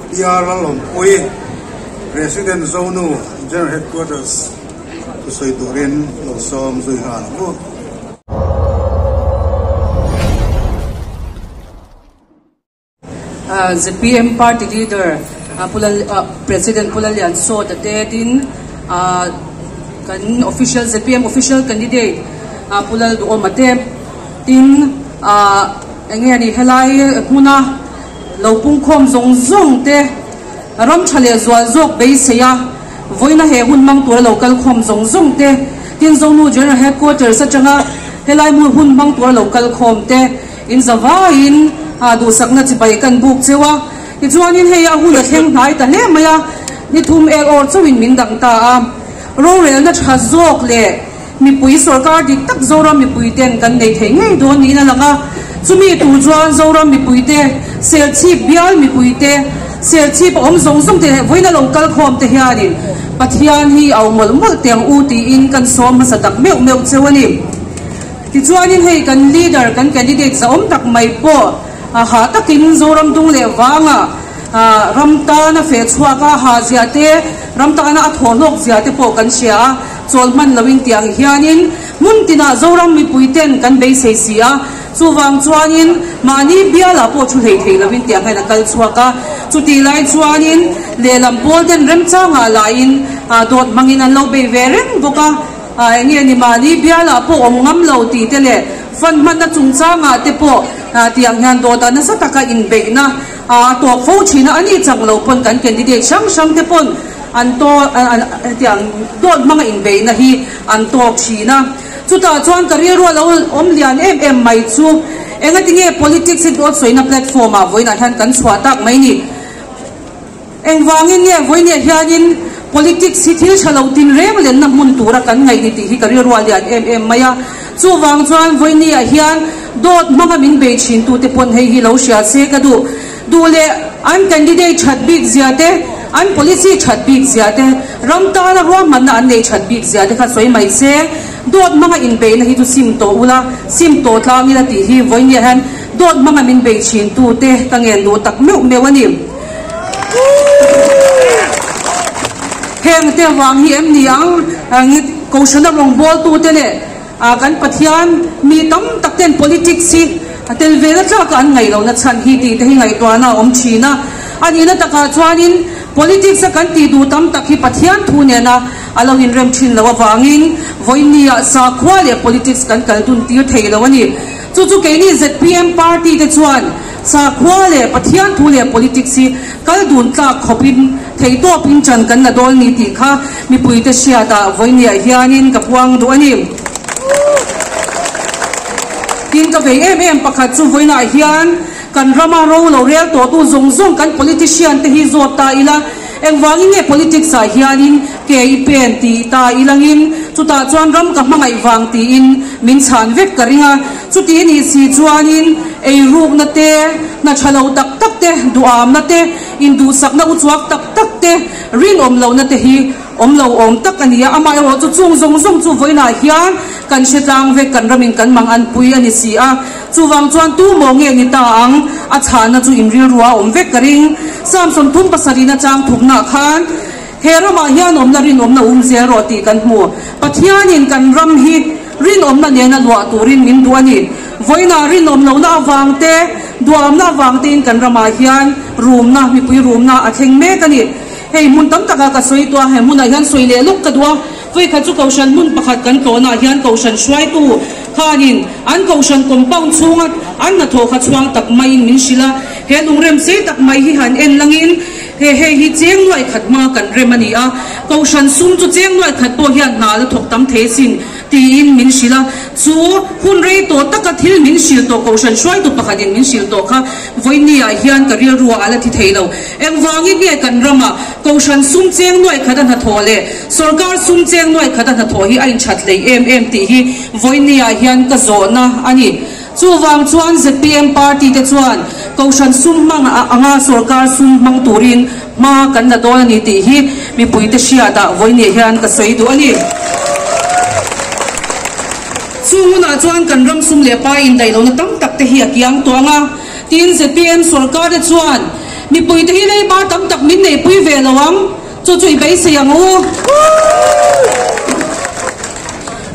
PR Lalawmpuii, President Zonu General Headquarters thusawi turin lo sawm zui nghal ang u. Zpm Party Leader President Pu Lalian Sawta te tin kan official zpm official candidate Pu Lalduhawma te tin eng nge ni helai hmuna lo pungkhawm zawng zawng te ram tha leh zual zawk beisei a vawiina he hun hmang tura lo kal khawm zawng zawng te tin Zonu General Headquarters atanga helai hun hmang tura lo kal khawm te In zavaiin duhsakna chibai kan buk cheu a, tichuanin hei a hun a thleng hnai ta hle mai a, ni thum er awr chauhin min dang ta a. Rorelna tha zawk leh mipui sorkar dik tak Zoram mipuiten kan nei thei ngei dawn niin a lang a, chumi tur chuan Zoram mipuite, Serchhip bial mipuite, Serchhip a awm zawng zawng te leh vawiin a lo kal khawm te hianin Pathian hi a awm mawlh mawlh teh ang u tiin kan sawm hmasa tak meuh meuh cheu a ni. Tichuanin hei kan leader, kan candidate zahawm tak mai pawh ha takin Zoram dung leh vanga ram tana feh chhuak a ha zia te, ram tana a thaw hlawk zia te pawh kan hria a, chawl hman loin tih ang hianin hmun tinah Zoram mipui ten kan beisei si a, chuvang chuanin mahni bialah pawh thu hlei thei loin tih ang hian a kal chhuak a, chutih lai chuanin lehlam pawl ten remchangah lahin dawt hmangin an lo bei ve reng bawk a. A enge ni mahni bialah pawh awm ngam lo tih te leh fund hmanna chungchangah te pawh tiang hian dawtah nasa taka inbeihna a tawk fo thin a, a ni chak lo pawn kan candidate hrang hrang te pawn an tawk tiang dawt hmanga inbeihna hi an tawk thin a. Chutah chuan ka rilru a lo awm lian em em mai chu engatinge politics hi dawt sawina platform ah vawiinah hian kan chhuah tak mai ni. Engvangin nge vawinia hianin politics hi thil tha lo tinreng lenna hmun tura kan ngaih ni tih hi ka rilru a lian em em mai a. Chuvang chuan vawinia hian dawt hmanga min bei thintute pawn hei hi lo hria se ka duh. Duh leh an candidate that bik zia te, an policy that bik zia te, ram tana ruahmanna an nei that bik zia te kha sawi mai se. Dawt hmanga inbeihna hi chu sim tawh ula, sim tawh tlang ila tih hi vawinia hian dawt hmanga min bei thintute ka ngen duh tak meuh meuh a ni. Heng te vang hi em ni ang Kohhrana rawngbawltute leh kan Pathian mi tam tak ten politics hi tel ve na tlaka an ngaih lohna chhan hi tih te hi ngaihtuahna a awm thin a. A nihna takah chuanin politics a kan tih duh tam tak hi Pathian thu nena a lo inrem thin loh avangin vawiinniah sakhua leh politics kan kal dun tir thei lo a ni. Chu chu keini zpm party te chuan Sakhua leh Pathian thu leh politics hi kal dun tlak khawpin theihtawpin ṭan kan la dawn ni tih kha mipuite hriatah vawinia hianin ka puang duh a ni. Tin, ka vei em em pakhat chu vawiinah hian kan rama ro lo rel tawhtu zawng zawng kan politician te hi zawt ta ila, engvangin nge politics ah hianin ke i pen tih ta ilangin chutah chuan ram ka hmangaih vang tiin min chhan vek ka ring a. Chuti nih si chuanin eirukna te, hna tha lo tak tak te, duhamna te, induhsakna uchuak tak tak te, rinawm lohna te hi awm lo awm tak a ni a. Amaherawh chu chung zawng zawng chu vawiinah hian kan hre tlang vek, kan ramin kan mang an pui a ni si a. Chuvang chuan tu maw nge ni ta ang? A chhahna chu inrilru a awm vek ka ring. Samson thum pasarihna chang thupnaah khan he ramah hian awmna rinawmna um zel rawh tih kan hmu. Pathianin kan ram hi Rinawmna nena luah turin min duh a ni. Vawiinah rinawm lohna avang te, duamna avang tein kan ramah hian rumna, mipui rumna a thleng mek a ni. Hei hmun tam takah ka sawi tawh a, he hmunah hian sawi leh lawk ka duh a. Vawikhat chu Kohhran hmun pakhat kan tlawhnaah hian Kohhran hruaitu khanin an Kohhran compound chhunga an hnathawh kha chhuang tak maiin min hrilh a. He lungrem sei tak mai hi han en langin he hei hi cheng nuaih khat hma kan rem a ni a. Kohhran sum chu cheng nuaih khat pawh hian hna la thawk tam thei asin. Tiin min hrilh a, chu hun rei tawh taka thil min hrilh tawh Kohhran hruaitu pakhatin min hrilh tawh kha vawinia hian ka rilruah a la thi thei lo. Engvangin nge kan ramah Kohhran sum cheng nuaih khat a hnathawh leh sawrkar sum cheng nuaih khat a hnathawh hi a inthat hlei em em tih hi vawinia hian ka zawhna a ni. Chuvang chuan zpm party te chuan Kohhran sum hmang anga sawrkar sum hmang turin hma kan la dawn a ni tih hi mipuite hriatah vawinia hian ka sawi duh a ni. Chung hunah chuan kan ram sum leh pa indaih lohna tam tak te hi a kiang tawh ang a, tin zpm sawrkar te chuan. Mipuite hi leiba tam tak min neihpui ve lo ang, chu chu i beisei ang u.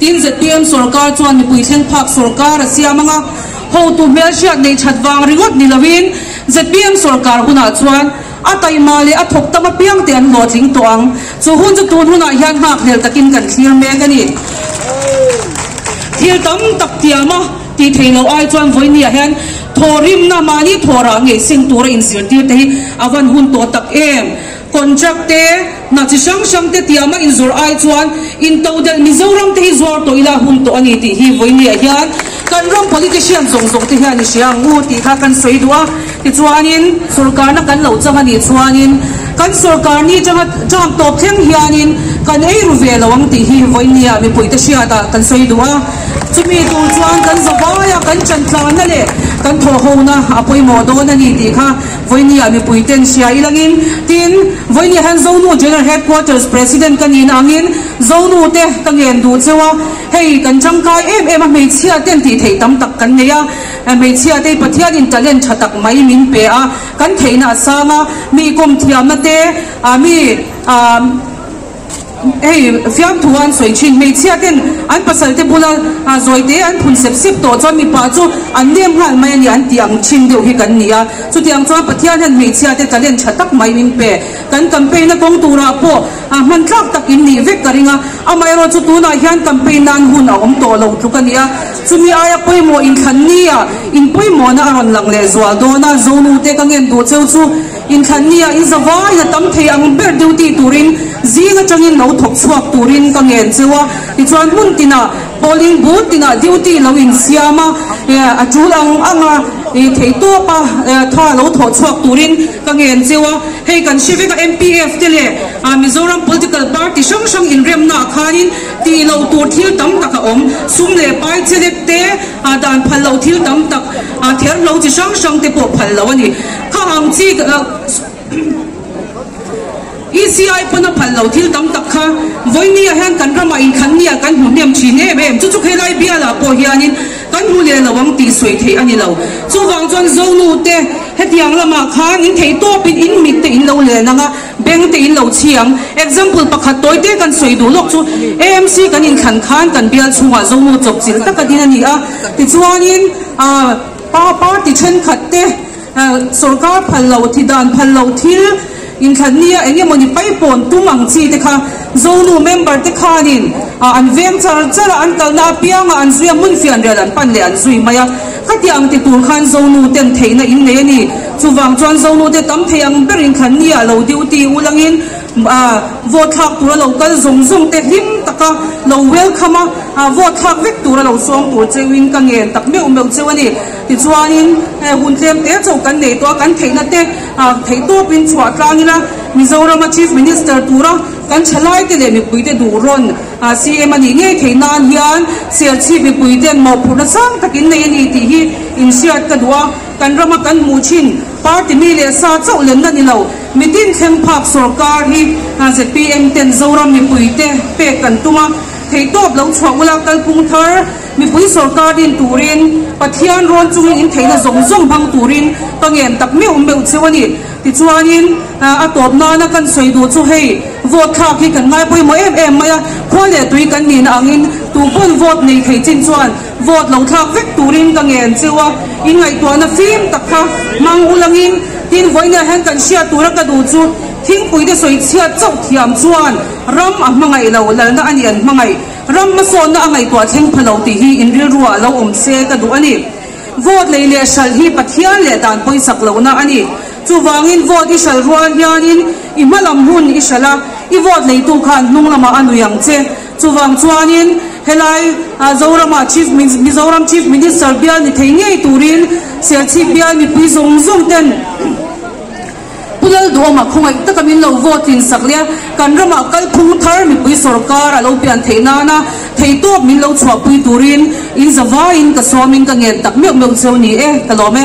Tin, zpm sorkar chuan mipui thleng phak sorkar a siam ang a, hotu hmelhriat nei that vang ringawt ni loin zpm sorkar hunah chuan a taima leh a thawk tam apiang te an hlawhtling tawh ang. Chu hun chu tun hunah hian nghakhlel takin kan thlir mek a ni. Thil tam tak tiam a tih theih loh ai chuan vawinia hian thawhrimna mahni thawhrah ngei seng tura inzirtir te hi a van hun tawh tak em. Contract te, hna chi hrang hrang te tiama inzawrh ai chuan intodelh Mizoram te hi zuar tawh ila hun tawh a ni tih hi vawinia hian kan ram politician zawng zawng te hian i hria ang u tih kha kan sawi duh a. Tichuanin sorkarna kan lo chang a nih chuanin kan sorkar ni changa term tawp thleng hianin kan ei ru ve lo ang tih hi vawinia mipuite hriatah kan sawi duh a. Chumi tur chuan kan zavaia kan chantlanna leh kan thawhhona a pawimawh dawn a ni tih kha Vawinia mipuiten hria ilangin, tin, vawinia hian Zonu General Headquarters President ka nihna angin Zonu te ka ngen duh cheu a, hei kan tangkai em em a hmeichhia ten tih theih tam tak kan nei a, hmeichhia te hi Pathianin talent tha tak mai min pe a, kan theihna a sang a, mi kawm thiamna te, mi ah. Hei fiamthu an sawi thin. Hmeichhia ten an pasal te bula zawi te an phun sep sep tawh chuan mipa chu an nem nghal mai a ni an tih ang thin deuh hi kan ni a. Chutiang chuan Pathian hian hmeichhia te talent tha tak mai min pe. Kan campaign na kawng turah pawh hman tlak tak in nih vek ka ring a. Amaherawh chu tunah hian campaign nan hun a awm tawh lo tluk a ni a. Chumi aia pawimawh inthlan nia inpawimawhna a rawn lang leh zual dawn a. Zonu te ka ngen duh cheu chu. Inthlannia in zavai a tam thei ang ber duty turin zing atangin lo thawk chhuak turin ka ngen cheu a, tichuan hmun tinah polling booth tinah duty lo insiam a, a tul ang ang a theihtawp a tha lo thawh chhuak turin ka ngen cheu a, hei kan hre vek a MPF te leh Mizoram political party hrang hrang inremna ah khanin tih loh tur thil tam tak a awm, sum leh pai chelek te dan phal loh thil tam tak therhlo chi hrang hrang te pawh phal loh a ni. Kha ang chi ECI pawn a phal lo thil tam tak kha vawinia hian kan ramah inthlannia kan hmu hnem thin em em. Chu chu khelai bialah pawh hianin kan hmu leh lo ang tih sawi theih a ni lo. Chuvang chuan Zonu te hetiang lamah khan in theih tawpin in mit te in lo len ang a, beng te in lo chhi ang. Example pakhat tawi te kan sawi duh lawk chu AMC kan inthlan khan kan bial chhungah Zonu chawpchilh taka din a ni a. Tichuanin pa party thenkhat te. Sorkar phal loh, thi dan phal loh thil inthlan nia eng emawni paipawn tum ang chi te kha Zonu member te khanin an veng char char a, an kalna apianga an zui a, hmun fianrial an pan leh an zui mai a. Khatiang ang ti tur khan Zonu ten theihna in nei a ni. Chuvang chuan Zonu te tam thei ang ber inthlan nia lo duty ulangin Vote thlak tura lo kal zawng zawng te hlim taka lo welcome a, vote thlak vek tura lo sawm tur cheuin ka ngen tak meuh meuh cheu a ni. Tichuanin hun tlem te chauh kan nei tawh a, kan theihna te theihtawpin chhuah tlang ila, Mizorama Chief Minister tura kan thalaite leh mipuite duh rawn CM a nih ngei theih nan hian Serchhip mipuiten mawhphurhna sang takin nei a ni tih hi inhriat ka duh a. Kan rama kan hmuh thin party mi leh sa chauh lenna ni lo, mitin thleng phak sorkar hi zpm ten Zoram mipuite pek kan tum a, theihtawp lo chhuah ula kalphung thar mipui sorkar din turin Pathian rawn chungin in theihna zawng zawng hmang turin ka ngen tak meuh meuh cheu a ni. Tichuanin a tawp nana kan sawi duh chu hei vote thlak hi kan ngai pawimawh em em mai a, khua leh tui kan nihna angin tupawn vote nei thei chin chuan Vote lo thlak vek turin ka ngen cheu a, in ngaihtuahna fim tak kha hmang ulangin tin vawiinah hian kan hriat tura ka duh chu thingpuite sawi chhiat chauh thiam chuan ram a hmangaih lo, lalna a ni an hmangaih, ram hmasawnna a ngaihtuah thleng pha lo tih hi in rilruah lo awm se ka duh a ni. Vote lei leh hralh hi Pathian leh dan pawisak lohna a ni. Chuvangin vote i hralh rual hianin i hmalam hun i hralh a, i vote leitu khan hnung lamah a nui ang che. Chuvang chuanin helai Zorama Chief Mizoram Chief Minister bial ni thei ngei turin Serchhip bial mipui zawng zawng ten Pu Lalduhawma khawngaih taka min lo vote in sak leh a, kan ramah kalphung thar mipui sorkar a lo pian theih nana theihtawp min lo chhuahpui turin in zavaiin ka sawmin ka ngen tak meuh meuh cheu ni e, ka lawm e.